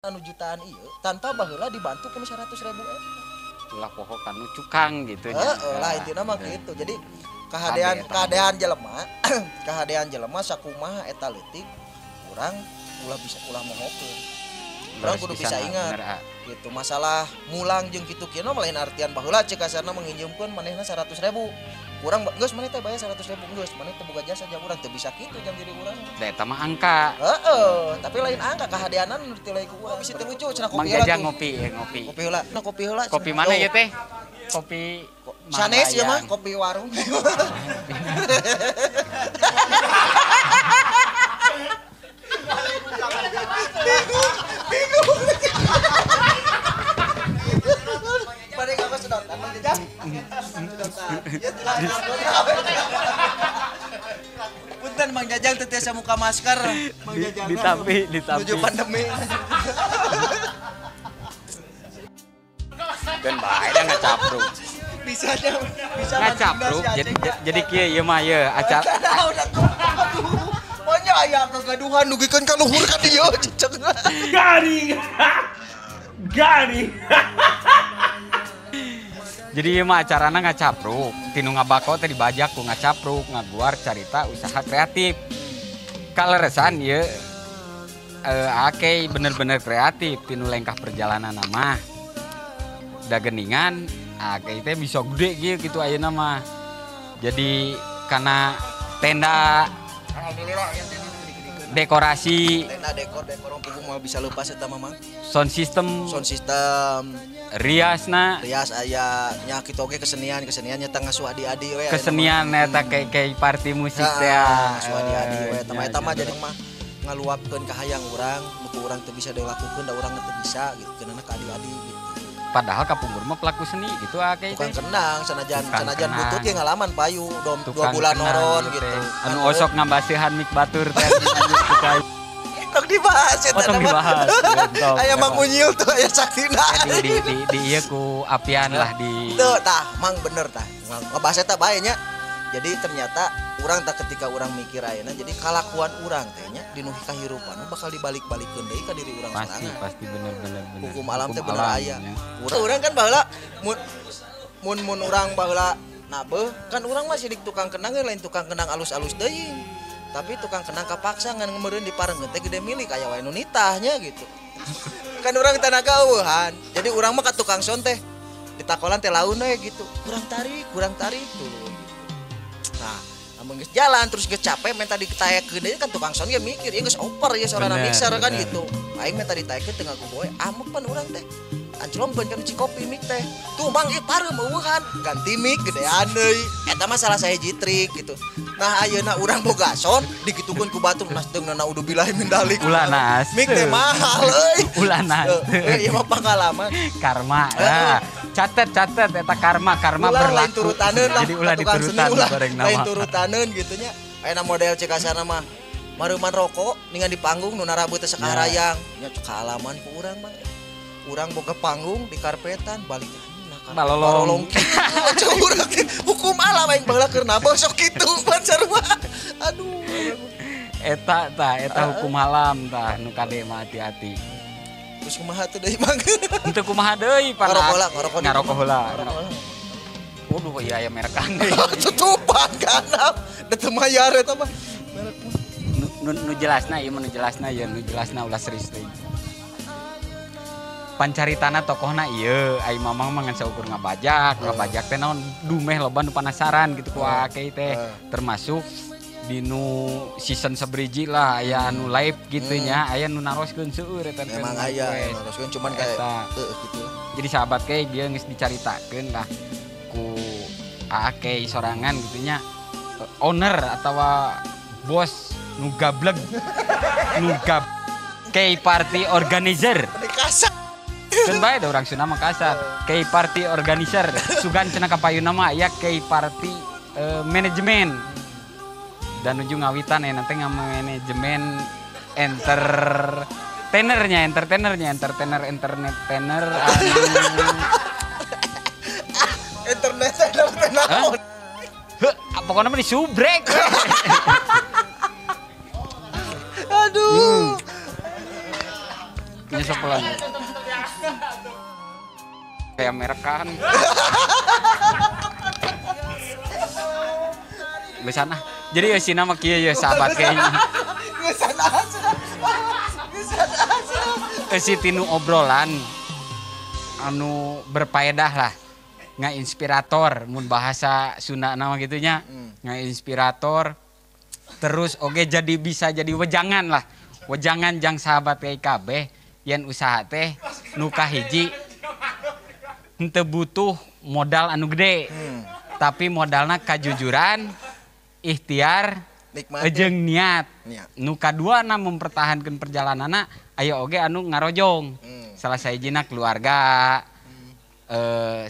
Anu jutaan ieu tanpa baheula dibantu ku 100.000 eta. Ulah poho kanu cukang gitu nya. Heeh lah intina mah kitu. Jadi kahadean kahadean jelema, kahadean jelema sakumaha eta leutik urang ulah bisa ulah mohokeun. Urang kudu bisa ingat. Gitu masalah mulang jeung kitu kieu mah lain artian baheula ceuk kasarna menginjeumkeun manehna 100.000. Urang geus maneh teh bayar 100.000 geus maneh teh boga jasa jam urang teu bisa kitu jam diri urang. Da eta mah angka. Heeh, tapi lain angka kahadeanan nu ditilai ku urang. Bisi teu lucu cenah kopi heula. Mang Jajang ngopi ya ngopi. Kopi heula. Nah kopi heula. Kopi mana ieu teh? Kopi sanes ieu mah kopi warung. Bingung, bingung. Pada nggak sedotan, Mang Jajang. Sedotan. Ya telah. Punten Mang Jajang teu tiasa muka masker. Mang Jajang. Ditampi, ditampi. Menuju pandemi. Dan bae da ngacapruk. Bisa aja, bisa ngacapruk. Jadi kieu ieu mah ieu acara. Pokoknya aya kegaduhan dugikeun ka luhur ka dieu ceceng. Garing. Garing. Jadi ieu mah acarana ngacapruk, tinu ngabako teh dibajak ku ngacapruk, ngaguar carita usaha kreatif. Kaleresan ieu akeh bener-bener kreatif tinu lengkah perjalanan mah. Da geningan akeh teh bisa gede kieu kitu ayeuna mah. Jadi kana tenda dekorasi, tenda dekor dekor punggung mau bisa lepas eta mah. Sound system, sound system, riasna, rias aya nya kitu oge kesenian, kesenian nya teh ngasuh adi-adi we. Kesenian eta kayak party musik teh. Ngasuh adi-adi we eta mah eta mah jadi mah ngaluapkeun kahayang urang, nu ku urang teu bisa dilakukeun da urang teu bisa gitu, keunana ka adi-adi gitu. Padahal kapungkur mah pelaku seni gitu akeh teh. Tukang kendang sanajan sanajan butut ge ngalaman payu 2 bulan noron gitu. Anu osok ngambaseuhan mik batur teh. Tong dibahas eta tong dibahas. Aya Mang Unyil tuh aya saktina. Di ieu ku apian lah di. Teu tah Mang bener tah. Ngebahas eta bae nya. Jadi ternyata urang tak ketika urang mikir ayeuna jadi kalakuan urang teh nya dinu kahirupan bakal dibalik-balikeun deui ka diri urang sorangan. Pasti bener bener bener. Hukum alam teh bener aya. Urang kan baheula mun mun urang baheula nabeuh kan urang masih di tukang kendang lain tukang kendang alus-alus deui. Tapi tukang kendang kapaksa ngan meureun diparengkeun teh gede milik aya wae nu nitahnya gitu. Kan urang tanaga eueuhan. Jadi urang mah ka tukang son teh ditakolan teh laun we gitu. Kurang tarik tuh. Nah, amun geus jalan terus geus capek minta ditaekeun deui kan tukang son ge mikir ieu geus over ieu sorana mixer kan gitu. Aing minta ditaekeun teu ngaku boe, amuk pan urang teh. Anclomkeun kan Cikopi mik teh. Tuh Mang ieu pareum eueuhan, ganti mik gedean deui. Eta mah salah sahiji trik gitu. Nah, ayeuna urang boga son dikitukeun ku batur nas deungna naudzubillahi min dalik. Ulah nas. Mik teh mahal euy. Ulah nas. Ieu mah pangalaman. Karma. Nah, catet eta karma ulah, berlaku. Lain turutaneun lah. Jadi ulah diturutan bareng nama. Lain turutaneun gitu nya. Ayeuna model cek kasarna mah mareuman rokok ningan di panggung nu narabeut teh sakarayang. Nya kaalaman ku urang mah. Urang boga panggung di karpetan balik nah balolong. Hukum alam aing baheula keur nabeuh sok kitu pan sarua. Aduh. Eta tah eta hukum alam tah nu kade mah hati-hati. Terus kumaha teh deui Mang? Henteu kumaha deui pan. Ngarokok ngarokok heula. Waduh ieu aya merekan deui. Tutupan kanap. Da teu mayar eta mah. Merek mah. Nu jelasna ieu mah nu jelasna ieu nu jelasna ulah serius deui. Pancaritana tokohna ieu ai mamang mah ngan saukur ngabajak, ngabajak teh naon dumeh loba nu panasaran gitu ku akeh teh. Termasuk dinu season sabriji lah aya anu live gitu nya, aya nu naroskeun seueur eta teh. Emang aya naroskeun cuman kayak heueuh kitu lah. Jadi sahabat ke dia geus dicaritakeun lah ku akeh sorangan gitu nya owner atawa bos nu gableg nu gab K party organizer. Kan bae da urang Sunda mah kasar. K party organizer sugan cenah kapayuna mah aya K party manajemen. Dan nuju ngawitan ya nanti ngamanajemen entertainernya, entertainer entertainer anu internet entertainer. Heuh, pokoknya mah disubrek. Aduh. Nya sok pelan. Kayak merekan. Geus sana. Jadi eusina mah kieu ye sahabat kayaknya. Geus sana. Eusi tinu obrolan anu berfaedah lah. Ngainspirator mun bahasa Sunda nama gitunya. Ngainspirator terus oge jadi bisa jadi wejangan lah. Wejangan jang sahabat KIKB yen usaha teh nu kahiji henteu butuh modal anu gede. Tapi modalna kajujuran, ikhtiar, jeung niat. Nu kaduana mempertahankan perjalananna aya oge anu ngarojong. Salah sahijina keluarga,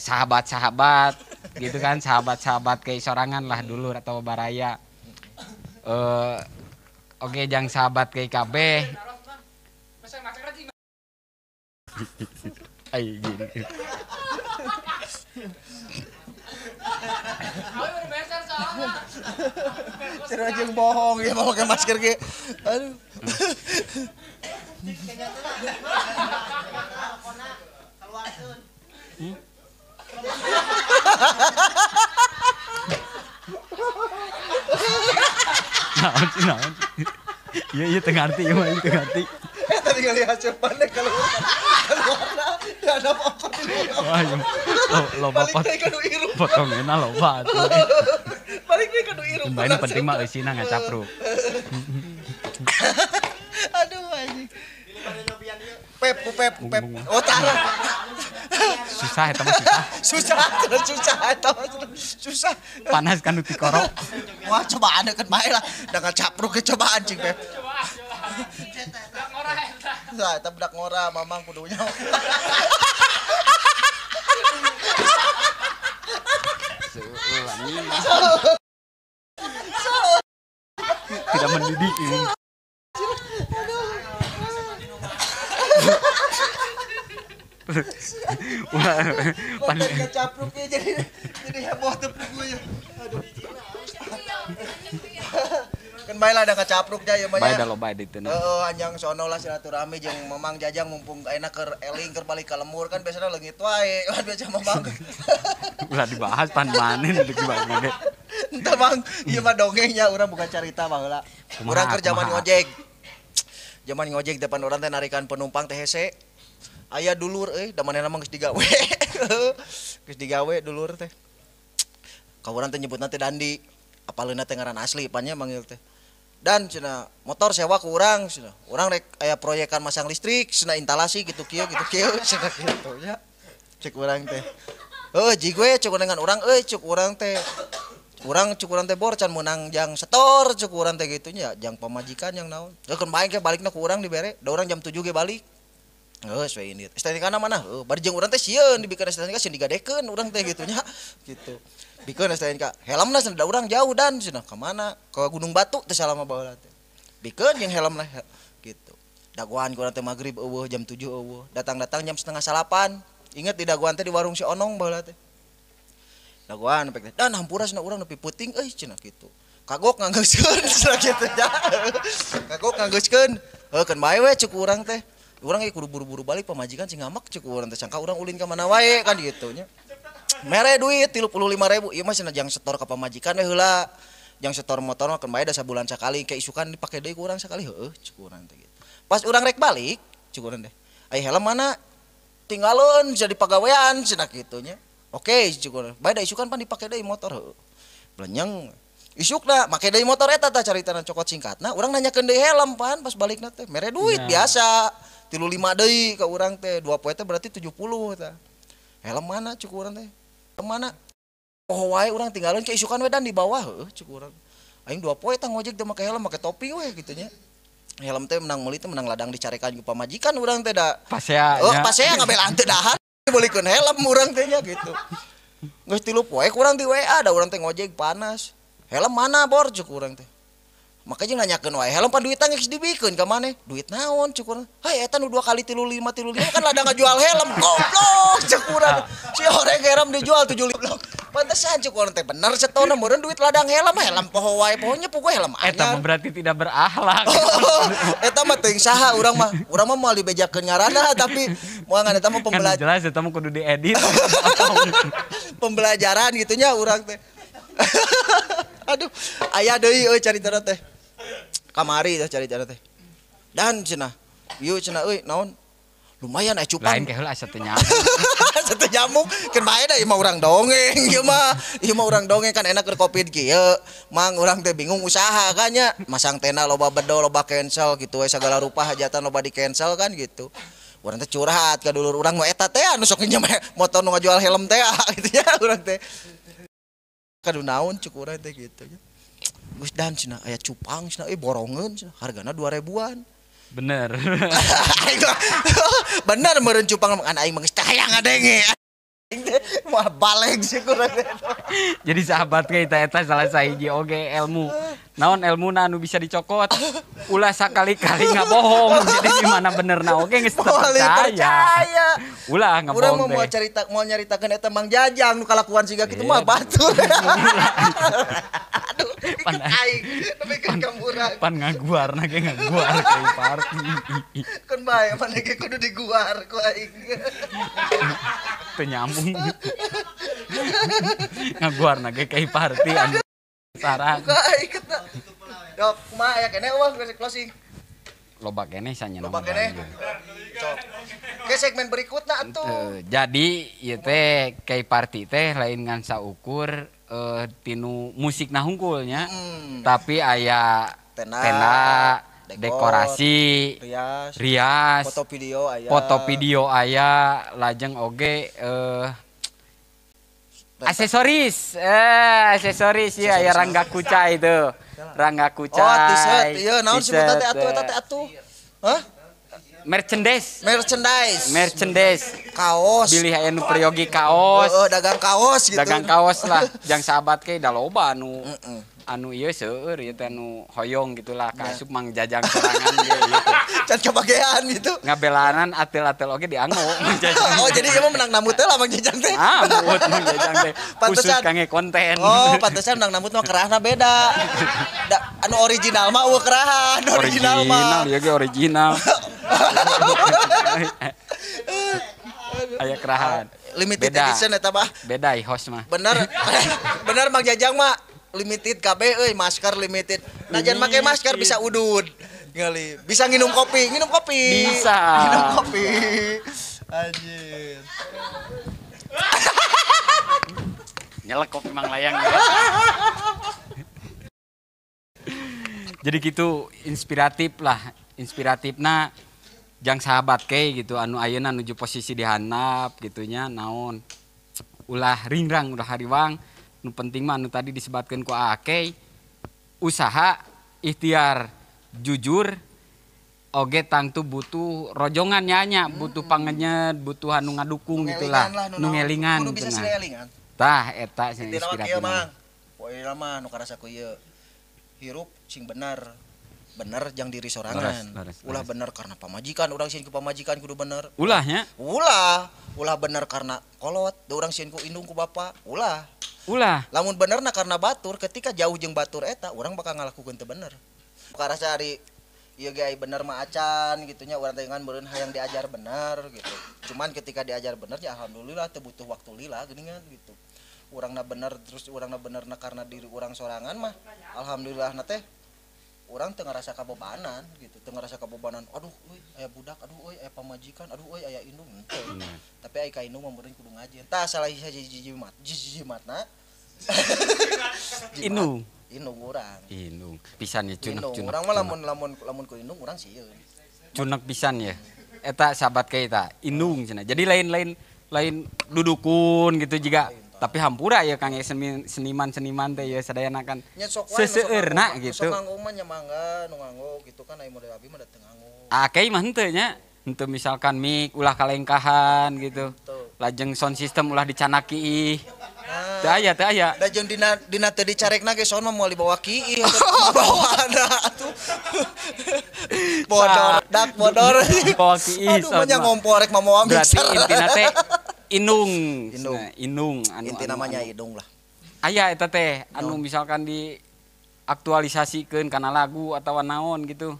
sahabat-sahabat gitu kan, sahabat-sahabat kayak sorangan lah dulur atau baraya. Oke jang sahabat KIKB. Ai gini. Cara jeung bohong ya mau pakai masker ge. Aduh. Naon sih naon. Iya iya teu ngarti ieu mah teu ngarti. Eta ningali hasil panen keluar. Keluarna da apa. Wah, loba potongena loba atuh. Balik deui ka nu irung. Ini penting mah eusina ngacapruk. Aduh anjing. Pep pep pep. Oh tara. Susah eta mah susah. Susah, susah eta mah susah. Panas kan nu tikorok. Wah, cobaan deukeut bae lah. Da ngacapruk ge cobaan cing Pep. Lah eta budak ngora mamang kudunya. Tidak mendidik ini. Wah, panen capruknya jadi heboh teu gue. Aduh. Kan bae lah da kacapruk nya ieu mah nya. Bae da loba ditu. Heeh, anjang sono lah silaturahmi jeung Mamang Jajang mumpung ayeuna keur eling keur balik ka lembur kan biasana leungit wae. Kan biasa Mamang. Ulah dibahas pan maneh deuk dibahas ge. Henteu Mang, ieu mah dongeng nya urang buka carita baheula. Urang keur zaman ngojek. Zaman ngojek depan urang teh narikan penumpang teh hese. Aya dulur euy, da manehna mah geus digawe. Geus digawe dulur teh. Ka urang teh nyebutna teh Dandi. Apaleunna teh ngaran asli pan nya manggil teh. Dan cenah motor sewa ku urang cenah. Urang rek aya proyekan masang listrik, cenah instalasi gitu kieu cenah kitu nya. Cek urang teh. Heuh jig we cek dengan urang euy cek urang teh. Urang cek urang teh bor can meunang jang setor cek urang teh kitu nya, jang pamajikan yang naon. Heuh keun bae ge balikna ku urang dibere, da urang jam 7 ge balik. Heuh we ini. STNK na mana? Heuh bari jeung urang teh sieun dibikeun STNK sieun digadekeun urang teh kitu nya. Gitu. Bikeun STNK. Helmna cenah da urang jauh dan cenah ka mana? Ka Gunung Batu teh salama baheula teh. Bikeun jeung helmna gitu. Dagoan ku urang teh magrib eueuh jam 7 eueuh. Datang-datang jam 7:30. Ingat di dagoan teh di warung si Onong baheula teh. Dagoan pek teh. Dan hampura cenah urang nepi peuting euy cenah kitu. Kagok nganggeuskeun cenah kitu nya. Kagok nganggeuskeun. Heuh keun bae we cek urang teh. Urang ge kudu buru-buru balik pamajikan sing ngamek cek urang teh sangka urang ulin ka mana wae kan gitu nya. Mere duit 35.000 ieu mah cenah jang setor ka pamajikan we heula. Jang setor motor mah keun bae da sabulan sakali ke isukan dipake deui ku urang sakali heueuh cek urang teh gitu. Pas urang rek balik cek urang teh. Ai helm mana? Tinggalun jadi pagawean cenah kitu nya. Oke cek urang. Bae da isukan pan dipake deui motor heueuh. Blenyeng. Isukna make deui motor eta tah caritana cokot singkatna urang nanyakeun deui helm pan pas balikna teh mere duit biasa. 35 deui ka urang teh, 2 poe teh berarti 70 tah. Helm mana cek urang teh? Helm mana? Oh wae urang tinggalin ke isukan we dan di bawah heueuh cek urang. Aing 2 poe tah ngojek teh make helm make topi we kitu nya. Helm teh menang meuli teh menang ladang dicarekan ku pamajikan urang teh da. Pasea. Oh, pasea ngabelaan teu dahan beulikeun helm urang teh nya gitu. Geus 3 poe kurang di WA da urang teh ngojek panas. Helm mana bor cek urang teh. Makanya nanyakeun wae helm pan duitan geus dibikeun ka maneh. Duit naon cek urang. Hei eta nu 2 kali 35 35 kan ladang ngajual helm. Goblok cek urang. Si horeng helm dijual 75. Pantesan cuk urang teh bener setona meureun duit ladang helm, helm poho wae pohonya puguh helm anyar. Eta mah berarti tidak berakhlak. Eta mah teuing saha urang mah. Urang mah moal dibejakeun ngaranna tapi moal ngan eta mah pembelajaran. Jelas eta mah kudu diedit. Pembelajaran gitu nya urang teh. Aduh, aya deui euy caritana teh. Kamari teh caritana teh. Dan cenah, ieu cenah euy naon? Lumayan aya cupang. Lain ke heula asa teu nyamuk. Asa teu nyamuk, keun bae da ieu mah urang dongeng ieu mah. Ieu mah urang dongeng kan enak keur Covid kieu. Mang urang teh bingung usaha kan nya. Masang tenda loba bedo, loba cancel gitu we sagala rupa hajatan loba di cancel kan gitu. Urang teh curhat ka dulur urang nu eta teh anu sok nginjem motor nu ngajual helm teh gitu nya urang teh. Kadu naon cuk urang teh gitu nya. Geus dan cenah aya cupang cenah euy borongeun cenah hargana 2000-an. Bener. Bener meureun cupang kan aing mah geus hayang ngadenge. Aing teh moal baleg sih kurang teh. Jadi sahabat ge eta salah sahiji oge ilmu. Naon elmuna anu bisa dicokot. Ulah sakali-kali ngabohong. Jadi di mana benerna oge geus teu percaya. Ulah ngabohong. Urang mah moal carita moal nyaritakeun eta Mang Jajang nu kalakuan siga kitu mah batur. Aduh, aing nepikeun ka urang. Pan ngaguarna ge ngaguar ka party. Keun bae maneh ge kudu diguar ku aing. Teu nyambung. Ngaguarna ge ka party anu sarang. Dok, kumaha aya keneh eueuh closing. Loba keneh sanya loba keneh. Sok. Ke segmen berikutna atuh. Jadi ieu teh Kei Party teh lain ngan saukur tinu musikna hungkul nya. Tapi aya tenda, dekorasi, rias, foto video aya. Foto video aya, lajeng oge aksesoris, aksesoris ya, ya Rangga Kucai itu. Rangga Kucai. Oh, t-shirt. Iya, naon sebutna teh atuh eta teh atuh. Hah? Merchandise. Merchandise. Merchandise. Kaos. Bilih aya nu peryogi kaos. Heeh, dagang kaos gitu. Dagang kaos lah. Jang sahabat ke da loba anu. Anu ieu seueur ieu teh anu hoyong gitulah kaasup Mang Jajang sorangan ge gitu. Can kabagean gitu. Ngabelanan atel-atel oge dianggo Mang Jajang. Oh, jadi ieu mah menang namut teh lah Mang Jajang teh. Namut Mang Jajang teh. Khusus kangge konten. Oh, pantesan menang namut mah kerahna beda. Da, anu original mah eueuh kerahan, original mah. Original ieu ge original. Aya kerahan. Limited edition eta mah. Beda host mah. Bener. Bener Mang Jajang mah limited KB euy, masker limited. Najan make masker bisa udud. Ngali. Bisa nginum kopi, nginum kopi. Bisa. Nginum kopi. Anjir. Nyelek kopi Mang Layang. Jadi gitu inspiratif lah, inspiratifna jang sahabat ke gitu anu ayeuna nuju posisi dihandap gitunya naon. Ulah ringrang, ulah hariwang. Nu penting mah anu tadi disebatkeun ku Akey, usaha, ikhtiar, jujur, oge tangtu butuh rojongan nya, butuh pangenyet, butuh anu ngadukung gitulah, nu ngelingan. Kudu bisa silelingan. Tah eta sing inspiratif. Mang. Poe mah nu karasa ku ieu. Hirup sing bener. Bener jang diri sorangan. Ulah bener karena pamajikan, urang sieun ku pamajikan kudu bener. Ulah nya? Ulah. Ulah bener karena kolot, da urang sieun ku indung ku bapa. Ulah. Ulah. Lamun benerna karena batur, ketika jauh jeung batur eta urang bakal ngalakukeun teu bener. Karasa ari ieu ge ai bener mah acan gitu nya urang teh ngan meureun hayang diajar bener gitu. Cuman ketika diajar bener ya alhamdulillah teu butuh waktu lila geuningan gitu. Urangna bener terus urangna benerna karena diri urang sorangan mah alhamdulillah na teh urang teu ngarasa kabebanan gitu, teu ngarasa kabebanan. Aduh euy aya budak, aduh euy aya pamajikan, aduh euy aya indung henteu. Tapi ai ka indung mah meureun kudu ngaji. Tah salah hiji jimat, jimatna. Indung. Indung urang. Indung pisan ya cunek cunek. Urang mah lamun lamun lamun ku indung urang sieun. Cunek pisan ya. Eta sahabat ka eta, indung cenah. Jadi lain-lain lain dudukun gitu juga. Tapi hampura ya Kang seniman-seniman teh ya sadayana kan seseueurna gitu. Sok nganggo mah nya mangga nu nganggo gitu kan aya model abi mah da teu nganggo. Akeh mah henteu nya. Henteu misalkan mic ulah kalengkahan gitu. Lajeng sound system ulah dicanaki ih. Teu aya, teu aya. Da jeung dina teu dicarekna ge sound mah moal dibawa kiih bawaana atuh. Bodor, dak bodor. Bawa kiih. Aduh mah nya ngompor rek mah moal mixer. Berarti intina teh Indung. Indung. Nah, indung anu Inti anu, namanya anu. Indung lah. Aya eta teh anu misalkan diaktualisasikeun kana lagu atau naon gitu.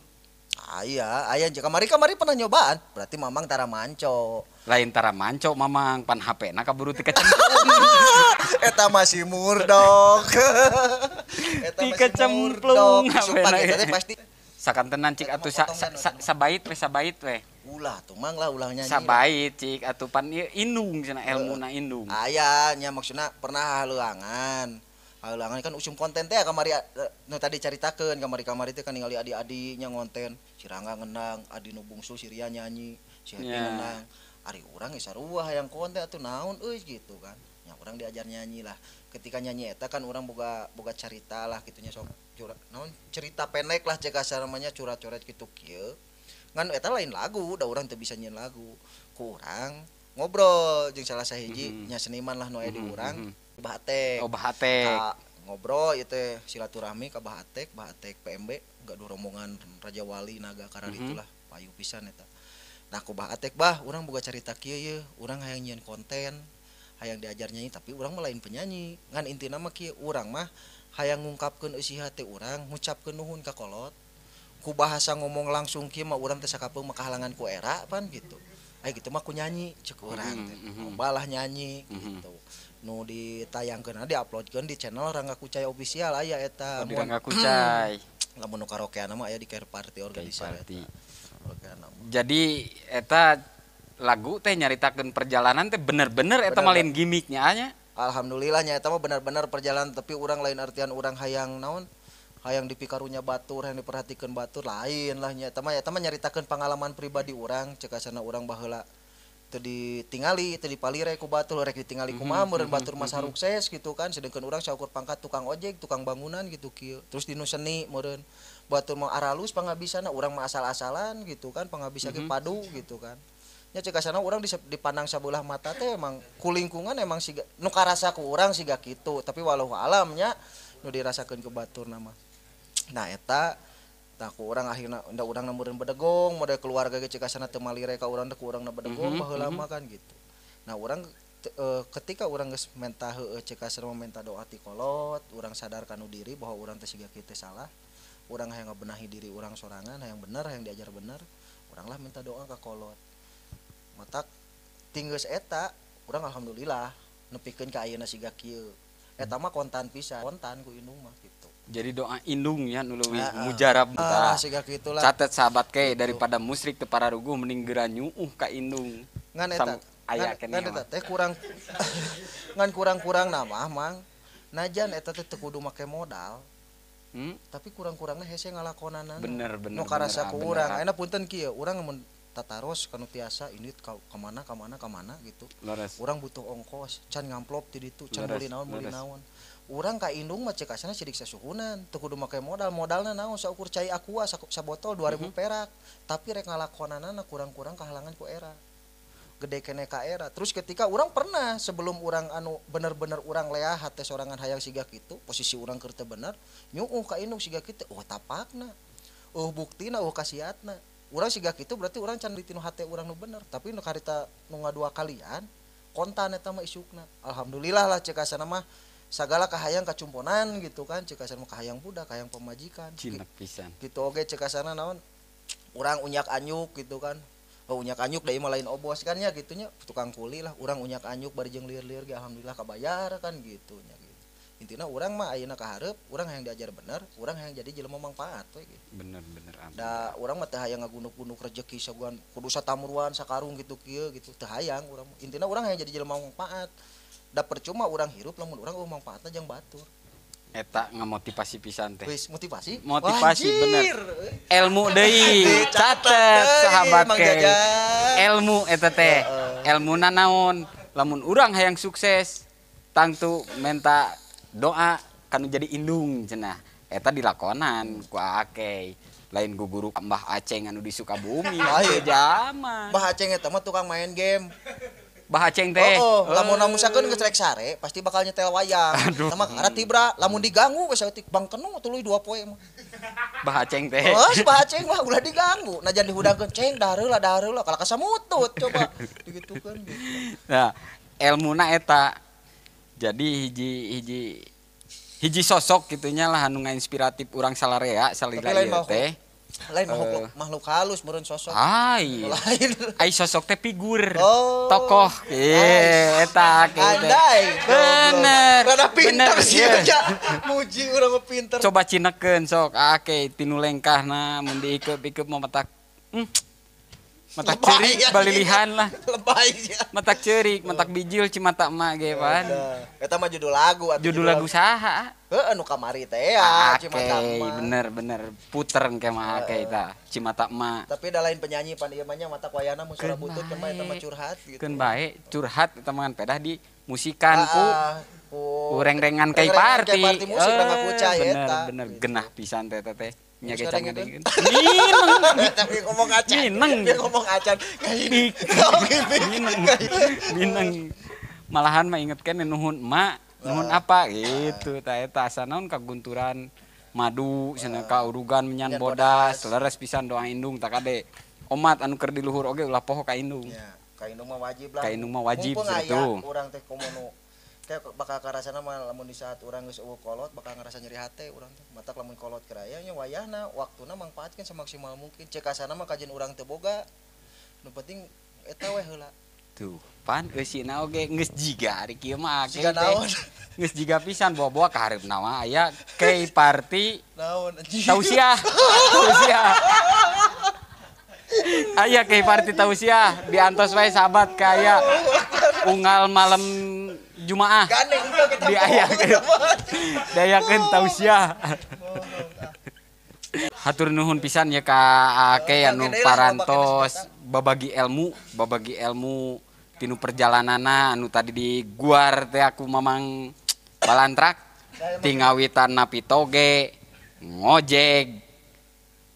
Aya, aya kamari-kamari pernah nyobaan. Berarti Mamang tara manco. Lain tara manco Mamang, pan HP na kaburu teu kecemplung. Eta masih murdok. Eta Ti masih kecemplung murdok. Sumpah HP-na. eta teh pasti Sakantenan cik atuh sabait we sabait we. Ulah tuh Mang lah ulah nyanyi. Sabait cik atuh pan ieu indung cenah elmuna indung. Aya nya maksudna pernah haluangan. Haluangan kan usum konten teh kamari nu tadi caritakeun kamari-kamari teh kan ningali adi-adinya ngonten. Si Rangga ngendang, adi nu bungsu si Ria nyanyi, si Happy Ya. ngendang. Ari urang geus sarua hayang konten atuh naon euy gitu kan. Nya urang diajar nyanyi lah. Ketika nyanyi eta kan urang boga boga carita lah gitunya sok curah naon cerita pendek lah cek asa namanya curah-coret gitu kieu. Ngan eta lain lagu, da urang teu bisa nyieun lagu. Ku urang ngobrol jeung salah sahiji nya seniman lah nu aya di urang, Bah Atek. Oh, Bah Atek. Ka ngobrol ieu teh silaturahmi ka Bah Atek, Bah Atek PMB gaduh rombongan Raja Wali Naga Karar itulah payu pisan eta. Nah ku Bah Atek, bah urang boga carita kieu ye, urang hayang nyieun konten, hayang diajar nyanyi tapi urang mah lain penyanyi. Ngan intina mah kieu urang mah hayang ngungkapkeun eusi hate urang, ngucapkeun nuhun ka kolot. Ku bahasa ngomong langsung kieu mah urang teh sakapeung mah kahalangan ku era pan gitu. Ai gitu mah ku nyanyi cek urang teh. Loba lah nyanyi gitu. Nu ditayangkeun diuploadkeun di channel Rangga Kucai Official aya eta. Oh, di Rangga Kucai. Lamun nu karaokean mah aya di Care Party Organizer Party. eta. Karaokean mah. Jadi eta lagu teh nyaritakeun perjalanan teh bener-bener eta mah lain gimmicknya nya. Alhamdulillah nya eta mah bener-bener perjalanan tapi urang lain artian urang hayang naon hayang dipikarunya batur, hayang diperhatikeun batur lain lah nya eta mah nyaritakeun pengalaman pribadi urang cek asana urang baheula teu ditingali, teu dipalire ku batur, rek ditingali kumaha meureun batur mah sarukses gitu kan, sedengkeun urang saukur pangkat tukang ojek, tukang bangunan gitu kieu. Terus dinu seni meureun batur mah aralus pangabisana, urang mah asal-asalan gitu kan, pangabisa ge padu gitu kan. Nya cek asana urang dipandang sabelah mata teh emang ku lingkungan emang siga nu karasa ku urang siga kitu, tapi walau alamnya nu dirasakeun ku batur mah. Nah eta tah ku urang akhirna da urang meureun bedegong, model keluarga ge cek asana teu malire ka urang teh ku urangna bedegong baheula mah kan gitu. Nah urang ketika urang geus menta heueuh cek asana menta doa ti kolot, urang sadar kanu diri bahwa urang teh siga kieu teh salah. Urang hayang ngabenahi diri urang sorangan, hayang bener, hayang diajar bener, urang lah minta doa ka kolot. Matak tinggeus eta urang alhamdulillah nepikeun ka ayeuna siga kieu. Eta mah kontan pisan, kontan ku indung mah gitu. Jadi doa indung ya nu leuwih mujarab tah. Siga kitu lah. Catet sahabat ke daripada musyrik teu pararuguh mending geura nyuuh ka indung. Ngan eta aya keneh. Ngan eta teh kurang ngan kurang-kurang nama Mang. Najan eta teh teu kudu make modal. Tapi kurang-kurangna hese ngalakonanana. Bener bener. Nu karasa ku urang. Ayeuna punten kieu, urang mun tataros kanu tiasa ini ka mana ka mana ka mana gitu. Leres. Urang butuh ongkos, can ngamplop ti ditu, can meuli naon meuli naon. Urang ka indung mah cek asana sidik sasuhunan, teu kudu make modal, modalna naon saukur cai aqua sabotol 2000 perak. Tapi rek ngalakonanana kurang-kurang kahalangan ku era. Gede kene ka era. Terus ketika urang pernah sebelum urang anu bener-bener urang leah hate sorangan hayang siga kitu, posisi urang keur teu bener, nyuuh ka indung siga kitu, oh tapakna. Oh buktina, oh kasiatna. Urang siga kitu berarti urang can ditinu hate urang nu bener, tapi nu karita nu ngadua kalian kontan eta mah isukna. Alhamdulillah lah cek asana mah sagala kahayang kacumponan gitu kan, cek asana mah kahayang budak, kahayang pamajikan. Cinta pisan. Gitu oge cek asana naon urang unyak anyuk gitu kan. Oh unyak anyuk da ieu mah lain obos kan nya gitunya, tukang kuli lah, urang unyak anyuk bari jeung lieur-lieur ge alhamdulillah kabayar kan gitu nya gitu. Intina urang mah ayeuna ka hareup, urang hayang diajar bener, urang hayang jadi jelema mangpaat we gitu. Bener bener. Da urang mah teu hayang ngagunduk-gunduk rejeki saguan kudu satamruan sakarung gitu kieu gitu, teu hayang urang. Intina urang hayang jadi jelema mangpaat. Da percuma urang hirup lamun urang eueuh mangpaatna jang batur. Eta ngamotivasi pisan teh. Wis motivasi? Motivasi Wanjir. Bener. Ilmu deui, catet sahabat ke. Ilmu eta teh. Elmuna naon? Lamun urang hayang sukses, tangtu menta doa kanu jadi indung cenah. Eta dilakonan ku akeh. Lain ku guru Mbah Aceng anu di Sukabumi. Lain zaman. Mbah Aceng eta mah tukang main game. Mbah Aceng teh. Oh, lamun namusakeun geus rek sare pasti bakal nyetel wayang. Sama kakara tibra, lamun diganggu geus saeutik bang kenu tuluy 2 poe mah. Mbah Aceng teh. Oh, si Mbah Aceng mah ulah diganggu. Najan dihudangkeun ceng dareula dareula kalah kasamutut coba digitukeun gitu. Nah, Elmuna eta. Jadi hiji sosok gitunya lah anu ngainspiratif urang salarea salila ieu teh. Lain makhluk halus meureun sosok. Ai. Lain. Ai sosok teh figur. Oh. Tokoh. Eta kitu. Bener. Rada pinter sih ya. Muji urang mah pinter. Coba cinekeun sok ake tinu lengkahna mun diikeup-ikeup mah matak matak ceurik balilihan lah. Lebay sia. Matak ceurik, matak bijil cimata emak ge pan. Eta mah judul lagu atuh. Judul lagu saha? Heeh nu kamari teh ya Cimata Emak. Bener puter engke mah ake eta Cimata Emak. Tapi da lain penyanyi pan ieu mah nya matak wayahna mun suara butut kan mah eta mah curhat gitu. Keun bae curhat eta mah pedah di musikan ku reng-rengan kai party. Party musik da ngakucai eta. Bener genah pisan teh teh. Nya ge can ngadengeun. Tapi ngomong acan. Mineng. Ngomong acan. Mineng. Malahan mah inget keneh nuhun emak, nuhun apa gitu tah eta asa naon kagunturan madu cenah ka urugan menyan bodas leres pisan doa indung tak kade. Omat anu keur di luhur oge ulah poho ka indung. Ya, ka indung mah wajib lah. Ka indung mah wajib gitu. Urang teh komo nu kayak bakal karasana mah lamun di saat urang geus eueuh kolot bakal ngerasa nyeri hate urang teh. Matak lamun kolot keur aya nya wayahna waktuna mangpaatkeun semaksimal mungkin. Cek asana mah kajian urang teu boga. Nu penting eta we heula. Tuh, pan eusina oge geus jiga ari kieu mah jiga naon. Geus jiga pisan bawa-bawa ka hareupna mah aya K Party. Naon anjing. Tausiah. Tausiah. Aya K Party tausiah diantos wae sahabat ka aya unggal malam Jumaah. Diayakeun tausiah. Hatur nuhun pisan ya ka Ake anu parantos babagi ilmu tinu perjalananna anu tadi di guar teh aku mamang balantrak tingawitan napi toge ngojek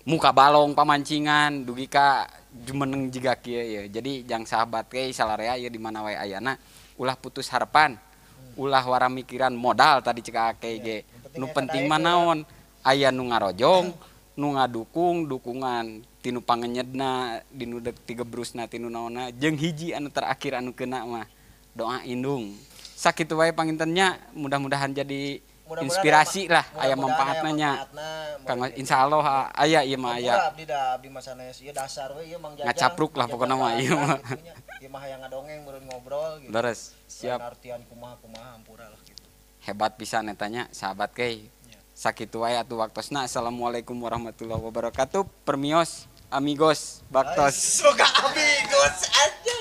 muka balong pamancingan dugi ka jumeneng jiga kieu ya. Jadi jang sahabat ke salarea ieu di mana wae ayana ulah putus harapan, ulah wara mikiran modal tadi cek Ake ge. Nu penting mah naon aya nu ngarojong, nu ngadukung, dukungan tinu pangenyedna, dinu dek tigebrusna tinu naonna jeung hiji anu terakhir anu kena mah doa indung. Sakitu wae pangintennya, mudah-mudahan jadi inspirasi lah aya manfaatna nya. Kang insyaallah aya ieu mah aya. Abdi da abdi mah sanes ieu dasar we ieu Mang Jajang. Ngacapruk lah pokona mah ieu mah. Ieu mah hayang ngadongeng meureun ngobrol gitu. Leres, siap. Artian kumaha-kumaha hampura lah gitu. Hebat pisan eta nya sahabat ke. Sakitu wae atuh waktosna. Assalamualaikum warahmatullahi wabarakatuh. Permios amigos baktos. Semoga amigos aja.